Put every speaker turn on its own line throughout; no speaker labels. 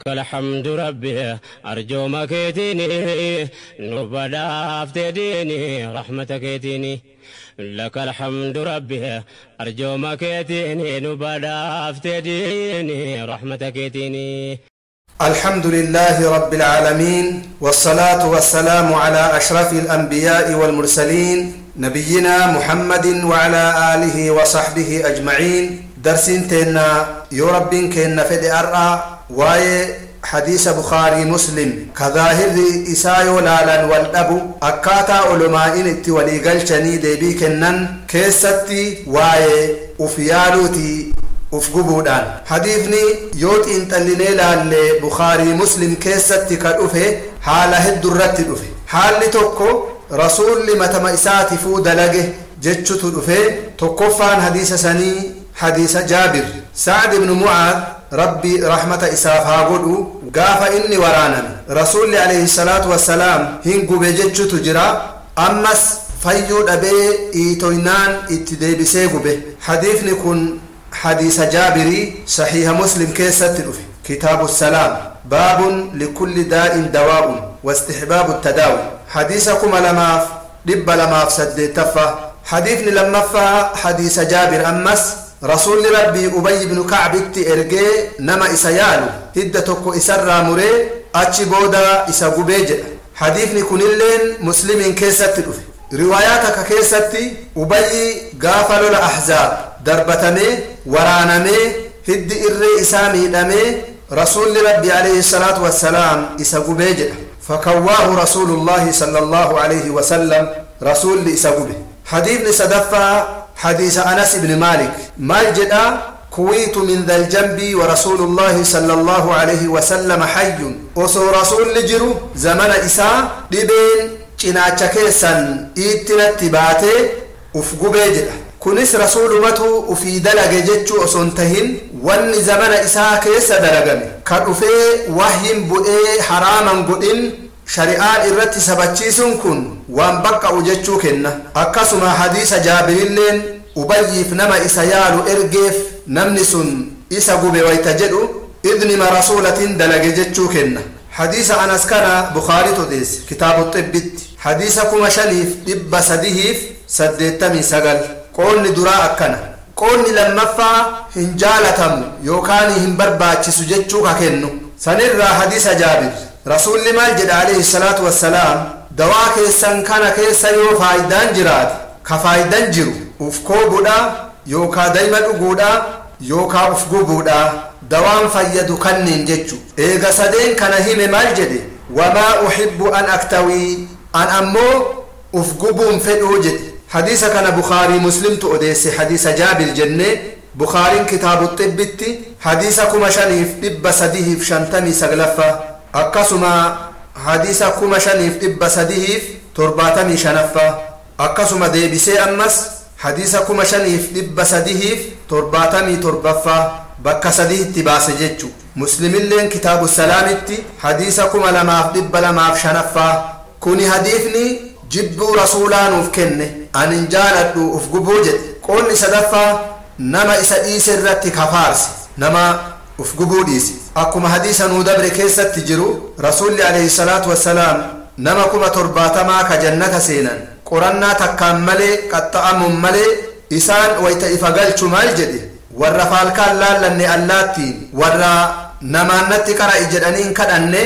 لك الحمد ربي أرجو مكيتني نبدا ديني رحمتك يتيني لك الحمد ربي أرجو مكيتني نبدا ديني رحمتك يتيني.
الحمد لله رب العالمين، والصلاة والسلام على أشرف الأنبياء والمرسلين، نبينا محمد وعلى آله وصحبه أجمعين. درسين تينا يربين كينا فدي أرأى واي حديث بخاري مسلم كظاهر إسايو لالا والأبو أكاتا علماء اتولي قلشني ديبي كنن كيستي واي أفيالوتي ufgubuudhaan hadiifni yoo xiinxallinee laalle Bukhaarii Muslim keessatti ka dhufe haala heddurratti dhufe. Haalli tokko rasuulli matama isaatifuu dalage jechutu dhufe. Tokkoffaan hadiisa sanii hadiisa Jaabir Sa'd ibn Mu'aad rabbi rahmata isaaf haa godhu gaafa inni waraaname rasuulli alayhi salaatu wassalaam hin gube jechutu jira. Ammas fayyuu dhabee iitoynaan itti deebisee gube. Hadiifni kun حديث جابري صحيح مسلم كيست كتاب السلام باب لكل داء دواء واستحباب التداوي. حديثكم لما دب لما فسد تفا. حديث لما فا حديث جابر أمس رسول ربي أبي بن كعب إرجي نما إسيالو هدتك إسر مري أتشي بودا إسا قبيج. حديث كنلين مسلم كيست رواياتك كيست أبي غافل الأحزاب دربتمي ورانمي هد إري إسامي دمي رسول ربي عليه الصلاة والسلام إسا قبيج. فكواه رسول الله صلى الله عليه وسلم رسول إسا قبي. حديث صدفة حديث أنس بن مالك مالجد كويت من ذا الجنب ورسول الله صلى الله عليه وسلم حي وصو رسول لجرو زمن إسا دبين cinaacha keessan iittinatti baatee uf gubee jedha. Kunis rasuulumatu ufii dalage jechuu osoo hin tahin wanni zamana isaa keessa dalagame ka dhufee wahyin bu'ee haraaman godhin shari'aan irratti sabachiisuun kun waan baqqa'u jechuu kenna. Akkasuma hadiisa Jaabirilleen Ubayyiif nama isa yaalu ergeef namni sun isa gube wayta jedhu idnima rasuulatiin dalage jechuu kenna. حديث أنس كان بخاري تديس كتاب الطب حديث كما شنيف دب سديهف سدتمي سجل قول دراء كان قول لما فا هنجالتم يوكاني هنبرباتش سجتشو كنو سنرى حديث جابر رسول مالجد عليه الصلاة والسلام دواك سن كان كيسا يو فايدان جراد كفايدان جرو ufkoobuudha yookaa dayma dhuguudha yookaa ufgubuudha dawaan fayyadu kanneen jechu. Eega sadeen kana hime maal jedhe wamaa uhibbu an aktawii an ammoo uf gubuun fedhuu jedhe. Hadiisa kana Bukhaarii Muslimtu odeesse hadiisa Jaabir jenne Bukhaariin kitaabu xibbitti hadiisa 5359 akkasuma hadiisa 5375 akkasuma deebisee ammas hadiisa 5377 bakka sadiitti baase jechu. Muslimilleen kitaabu salaamitti hadiisa 2205. Kuni hadiifni jibbuu rasuulaa nuuf kenne anin jaaladhu uf gubuu jedhe. Qoonni sadaffaa nama isa dhiise irratti kafaarse nama uf gubuu dhiise. Akkuma hadiisa nuu dabre keessatti jiru rasuulli alayhi salaatu wassalaam nama 70,000 ka jannata seenan qorannaa takkaan malee qaxxa'amuun malee isaan wayta ifa galchu maal jedhe warra faalkaan laallanne allaattiin warra namaannatti qara'i jedhaniin kadhanne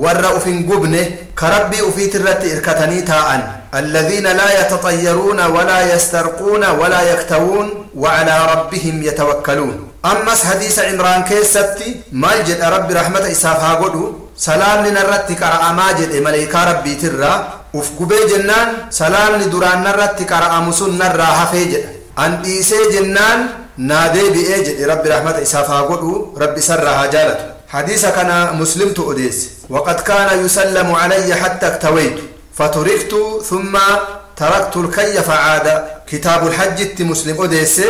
warra uf hin gubne ka rabbii ufiitirratti irkatanii taa'an alladhiina laa yataxayyaruuna walaa yastarquuna walaa yaktawuun وعلى ربهم يتوكلون. أمس حديث عمران كيستي مال جد ربي رحمة إساف هاقودو سلام لنرتي قرأ ما جد ملائكة ربي ترى uf gubee jennaan salaamni duraan narratti qara'amu sun narraa hafee jedha. An dhiisee jennaan naa deebi'ee jedhe rabbi rahmata isaaf haa godhu rabbi isarraa haa jaalatu. حديث كان مسلم تؤديس وقد كان يسلم علي حتى اكتويت فتركت ثم تركت الكي فعاد. كتاب الحج مسلم أديس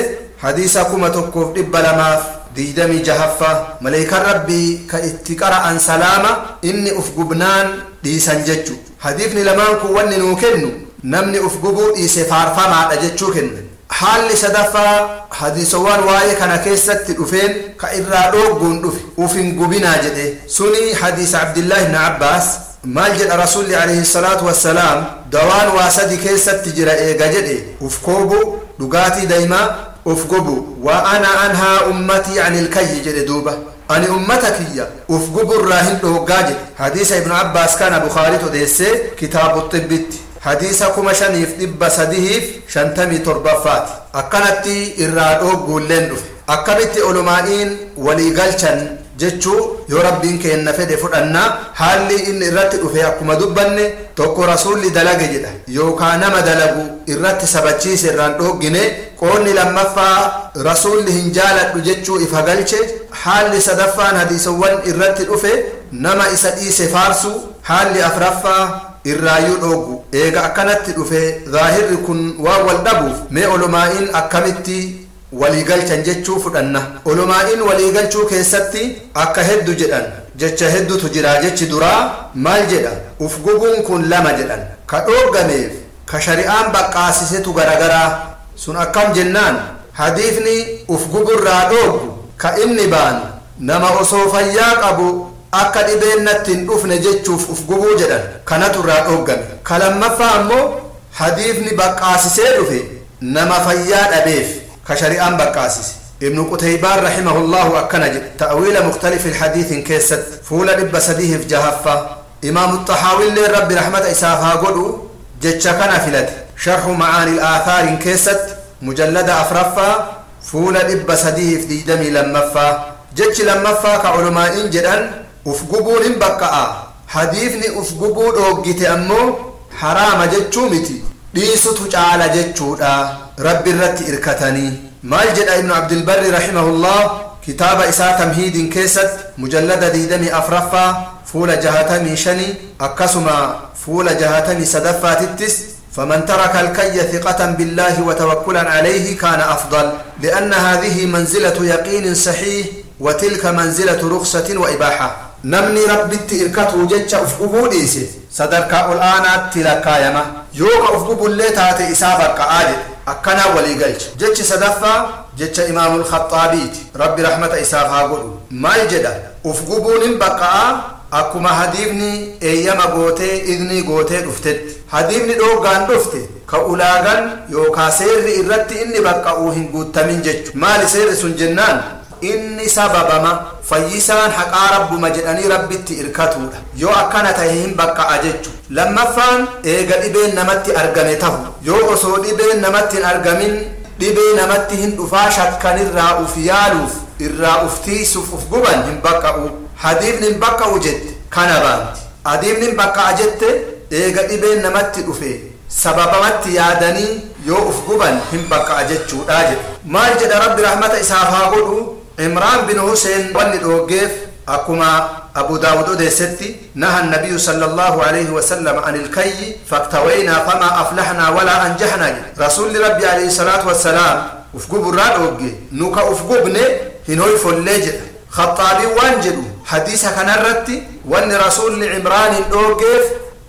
حديث كما تكوف دب لماف ديدمي جهفة ملائكة ربي كاتقرأ أن سلامة إني أفقبنان ديسان جتشو. حديثني لمان كواني نوكنو نمني أفقبو إيسي فارفا مع أجتشو كن. Haalli sadaffaa hadiisowwan waa'ee kana keessatti dhufeen ka irraa dhoogguun dhufe uf hin gubinaa jedhe. Suni hadiisa Abdillaahi ibn Abbaas. Maal jedha Rasuulli alayhi salaatu wassalaam? Dawaan waa sadi keessatti jira eega jedhe: uf koobu, dhugaatii daa'imaa, uf gubu. Wa ana anhaa ummatii anil kayyi jedhe. Duuba ani ummata kiyya uf guburraa hin dhooggaa jedhe. Hadiisa Ibnu Abbaas kana Bukaariit odeessee Kitaabu Xibbitti, hadiisa 5357ffaati. Akkanatti irraa dhoogguulleen dhufe. Akkamitti olumaa'iin walii galchan jechuu yoo Rabbiin keenna fedhe fudhanna. Haalli inni irratti dhufe akkuma dubbanne, tokko Rasuulli dalage jedha yookaa nama dalagu irratti sabachiise, irraan dhooggine. Qoonni lammaffaa Rasuulli hin jaaladhu jechuu ifa galche. Haalli sadaffaan hadiisawwan irratti dhufe nama isa dhiise faarsu. Haalli afraffaa irraayyuu dhooggu. Eega akkanatti dhufe, zaahirri kun waan wal dhabuuf, mee olumaa'iin akkamitti waliigalchan jechuu fudhanna. Olumaa'iin waliigalchuu keessatti akka heddu jedhan, jecha heddutu jira. Jechi duraa maal jedha? Uf gubuun kun lama jedhan, ka dhooggameef ka shari'aan baqqaasisetu garagaraa. Sun akkam jennaan, hadiifni uf gugurraa dhooggu ka inni baan nama osoo fayyaa qabu akka dhibeen natti hin dhufne jechuuf uf gubuu jedhan, kanatu irraa dhooggame. Ka lammaffaa ammoo hadiifni baqqaasisee dhufe nama fayyaa dhabeef ka shari'aan baqqaasise. Ibnu Qutaybaan rahimahullahu akkana jedhe Ta'wiila Mukhtalifi Ilhadiisin keessatti, fuula 306ffaa. Imaamu Xahaawilleen, Rabbi rahmata isaaf haa godhu, jecha kana filate Sharhu Macaani Aathaariin keessatti, mujallada afraffaa, fuula 322ffaa. Jechi lammaffaa ka ulumaa'iin jedhan, uf gubuun hin baqqa'a, hadiifni uf gubuu dhooggite ammoo haraama jechuu miti, dhiisutu caala jechuudha, Rabbi irratti irkatanii. Maal jedha Ibnu Abdilbarri rahimahullah kitaaba isaa Tamhiidin keessatti, mujallada 24ffaa, fuula 65, akkasuma fuula 63ffaatittis? فمن ترك الكي ثقة بالله وتوكلا عليه كان أفضل، لأن هذه منزلة يقين صحيح وتلك منزلة رخصة وإباحة. Namni Rabbitti irkatu jecha uf gubuu dhiise sadarkaa ol aanaatti lakkaayama, yoo ka uf gubullee taate isaa baqqa'aa jedhe. Akkanaa walii galche. Jechi sadaffaa jecha Imaamul Khaxaabiiti, Rabbi rahmata isaaf haa godhu. Maal jedha? Uf gubuun hin baqqa'aa akkuma hadiifni eeyyama gootee, idnii gootee dhuftetti. Hadiifni dhooggaan dhufte ka ulaagan yookaa seerri irratti inni baqqa'uu hin guuttamin jechu. Maali seerri sun jennaan, inni sababama, fayyisaan haqaa Rabbuma jedhanii Rabbitti irkatuudha. Yoo akkana tahe hin baqqa'a jechu. Lammaffaan eega dhibeen namatti argame tahu. Yoo osoo dhibeen namatti hin argamin dhibee namatti hin dhufaa shakkanirraa uf yaaluuf, irraa uf tiisuuf uf guban, hin baqqa'u. Hadiifni hin baqqa'u jette kana baanti. Hadiifni hin baqqa'a jette eega dhibeen namatti dhufe sababamatti yaadanii yoo uf guban hin baqqa'a jechuudha jedhe. Maal jedha, Rabbi rahmata isaaf haa godhu, Imraan bin Huseen? Wanni dhooggeef akkuma Abu Daawud odeessetti, نهى النبي صلى الله عليه وسلم عن الكي فاكتوينا فما أفلحنا ولا أنجحنا. Rasuulli Rabbi عليه الصلاة والسلام uf guburraa dhoogge, nu ka uf gubne hin hoyfollee jedha. Khaxaabiin waan jedhu hadiisa kanarratti, wanni Rasuulli Imraanin dhooggeef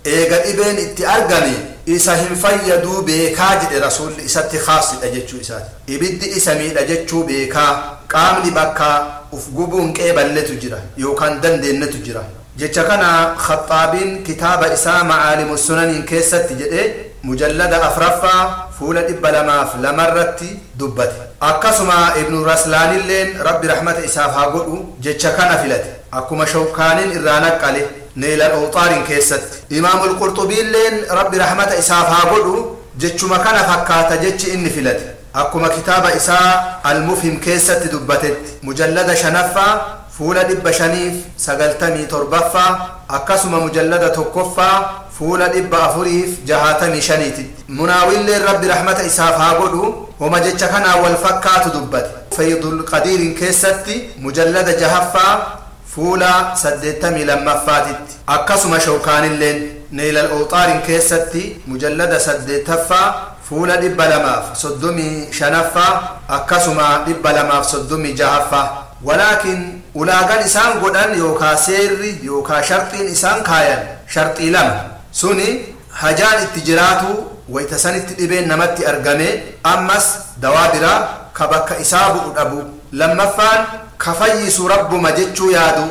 eega dhibeen itti argame isa hin fayyaduu beekaa jedhe. Rasuulli isatti khaasidha jechuu isaati, ibiddi isa miidha jechuu beekaa. Qaamni bakka uf gubuun qeeballetu jira yookaan dandeenyetu jira. Jecha kana Khaxaabiin kitaaba isaa Macaalimu Sunaniin keessatti jedhe, mujallada afraffaa, fuula 202rratti dubbate. Akkasuma Ibnu Raslaanilleen, Rabbi rahmata isaaf haa godhu, jecha kana filate, akkuma Shawkaaniin irraa naqqale Neelal Awxaariin keessatti. Imaamul Qurxubiilleen, Rabbi rahmata isaaf haa godhu, jechuma kana fakkaata jechi inni filate, akkuma kitaaba isaa Almufhim keessatti dubbatetti, mujallada shanaffaa, fuula 597ffaa, akkasuma mujallada tokkoffaa, fuula 465titti. Munaawilleen, Rabbi rahmata isaaf haa godhu, homa jecha kanaa wal fakkaatu dubbate Faydul Qadiirin keessatti, mujallada jahaffaa, fuula 82ffaatitti. Akkasuma Shawkaanilleen Neelal Awxaarin keessatti, mujallada saddeettaffaa, fuula 235ffaa, akkasuma 236ffaa. Walaakin ulaagan isaan godhan yookaa seerri yookaa sharxiin isaan kaayan sharxii lama. Suni hajaan itti jiraatu. Wayta sanitti dhibeen namatti argame ammas dawaa biraa ka bakka isaa bu'u dhabu. Lammaffaan ka fayyisu rabbuma jechuu yaadu.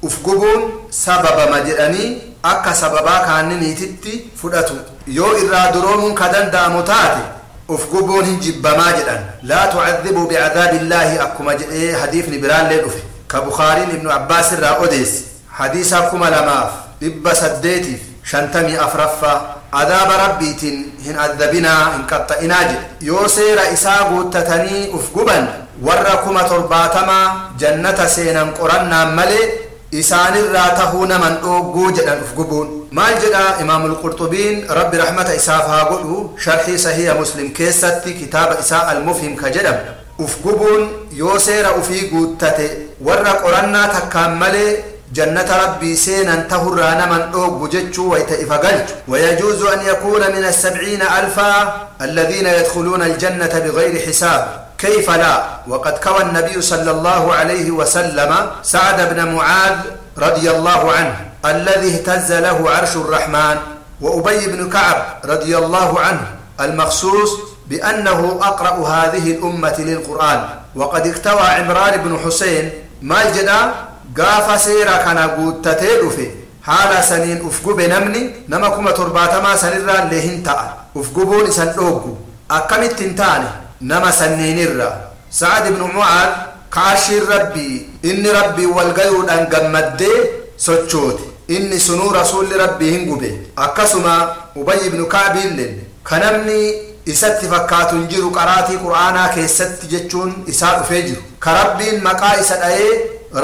Uf gubuun sababama jedhanii akka sababaa kaanniniititti fudhatu. Yoo irraa duroomuun ka danda'amu taate uf gubuun hin jibbamaa jedhan. Laa tucadhibuu bicadaabillaahi akkuma jedhee hadiifni biraallee dhufe ka Bukaariin Ibnu Abbaas irraa odeesse, hadiisa 2854, adaaba rabbiitiin hin addabinaa, hin qaxxa'inaa jedhe. Yoo seera isaa guuttatanii uf guban warra 70,000 jannata seenan qorannaan malee isaanirraa tahuu naman dhoogguu jedhan uf gubuun. Maal jedha Imaamul Qurxubiin, rabbi rahmata isaaf haa godhu, sharhii Sahiha Muslim keessatti kitaaba isaa Almufhim ka jedhamu? Uf gubuun yoo seera ufii guuttate warra qorannaa takkaan malee jannata rabbii seenan tahurraa naman dhooggu jechuu wayta ifa galchu: ويجوز أن يكون من السبعين ألفا الذين يدخلون الجنة بغير حساب. كيف لا وقد كوى النبي صلى الله عليه وسلم سعد بن معاذ رضي الله عنه الذي اهتز له عرش الرحمن، وأبي بن كعب رضي الله عنه المخصوص بأنه أقرأ هذه الأمة للقرآن، وقد اكتوى عمران بن حسين؟ Maal jedha? Gaafa seera kana guuttatee dhufe haala saniin uf gube namni nama 70,000 sanirraallee hin ta'a. Uf gubuun isan dhooggu. Akkamitti hin taane nama sanniinirra? Sa'ad ibnu Mu'aad ka arshiin rabbii inni rabbii wal gayuudhaan gammaddee sochoote, inni sunuu rasuulli rabbii hin gube. Akkasuma Ubay ibnu Ka'biilleen ka namni isatti fakkaatu hin jiru qaraatii qur'aanaa keessatti jechuun isaa dhufee jiru, ka rabbiin maqaa isa dha'ee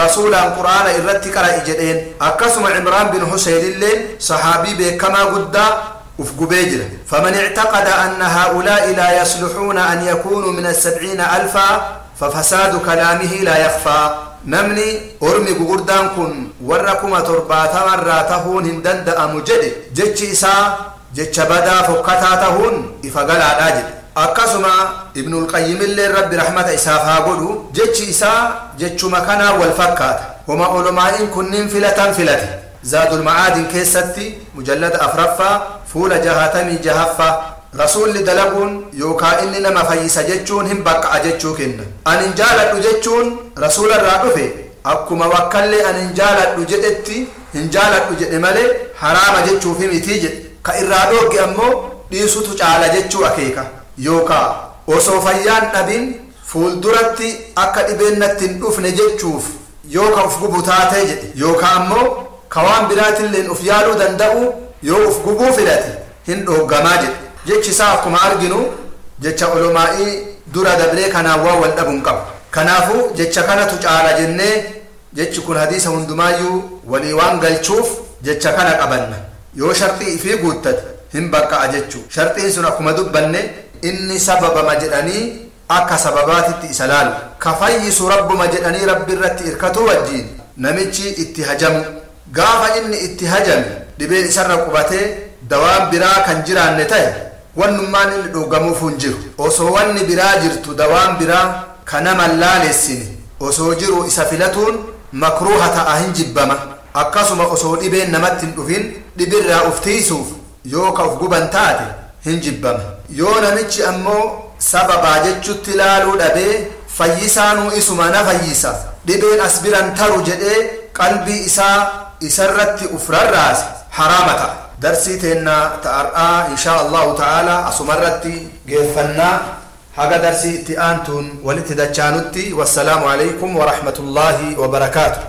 rasuulaan qur'aana irratti qara'i jedheen. Akkasuma Cimraan bin Huseynilleen sahaabii beekamaa guddaa uf gubee jira. فمن اعتقد أن هؤلاء لا يصلحون أن يكونوا من السبعين ألفا ففساد كلامه لا يخفى. Namni ormi gugurdaan kun warra 70,000rraa tahuun hin danda'amu jedhe, jechi isaa jecha badaa fokkataa tahuun ifa galaadhaa jedhe. Akkasuma Ibnul Qayyimillee, rabbi rahmata isaaf haa godhu, jechi isaa jechuma kanaa wal fakkaata. Homa olomaa'iin kunniin filatan filate. Zaadul Ma'aadin keessatti mujallada afraffaa fuula 66ffaa: rasuulli dalaguun yookaa inni nama fayyisa jechuun hin baqqa'a jechuu kenna. Anin jaaladhu jechuun rasuularraa dhufe akkuma wakkallee anin jaaladhu jedhetti hin jaaladhu jedhe malee haraama jechuufi mitii jedhe. Ka irraa dhoogge ammoo dhiisutu caala jechuu akeeka, yookaa osoo fayyaan dhabin fuulduratti akka dhibeen natti hin dhufne jechuuf yoo ka uf gubu taatee jedhe, yookaa ammoo ka waan biraatilleen uf yaaluu danda'u yoo uf gubuu filate hin dhooggamaa jedhe. Jechi isaa akkuma arginu jecha olomaa'ii dura dabree kanaan waan wal dhabu hin qabu. Kanaafuu jecha kanatu caala jennee, jechi kun hadiisa hundumaayyuu walii waan galchuuf jecha kana qabanna. Yoo sharxii ifii guuttate hin baqqa'a jechuu. Sharxiin sun akkuma dubbanne inni sababama jedhanii akka sababaatitti isa laalu, ka fayyisu rabbuma jedhanii rabbi irratti irkatuu wajjiin namichi itti hajamu. Gaafa inni itti hajame dhibeen isarra qubatee dawaan biraa kan jiraanne ta'e, wannummaan inni dhoogamuuf hin jiru. Osoo wanni biraa jirtu, dawaan biraa ka nama laalessine osoo jiru isa filatuun makruuha ta'a, hin jibbama. Akkasuma osoo dhibeen namatti hin dhufin dhibirraa uf tiisuuf yoo ka uf guban taate hin jibbama. Yoo namichi ammoo sababaa jechutti ilaaluu dhabee fayyisaanuu isuma na fayyisa, dhibeen as biran taru jedhee qalbii isaa isarratti uf rarraase, haraama ta'a. Darsii teennaa ta'ar'aa inshaa Allahu ta'ala asumarratti geeffannaa. Haga darsii itti aantuun walitti dachaanutti, wassalaamu alaykum warahmatullaahi wabarakaatu.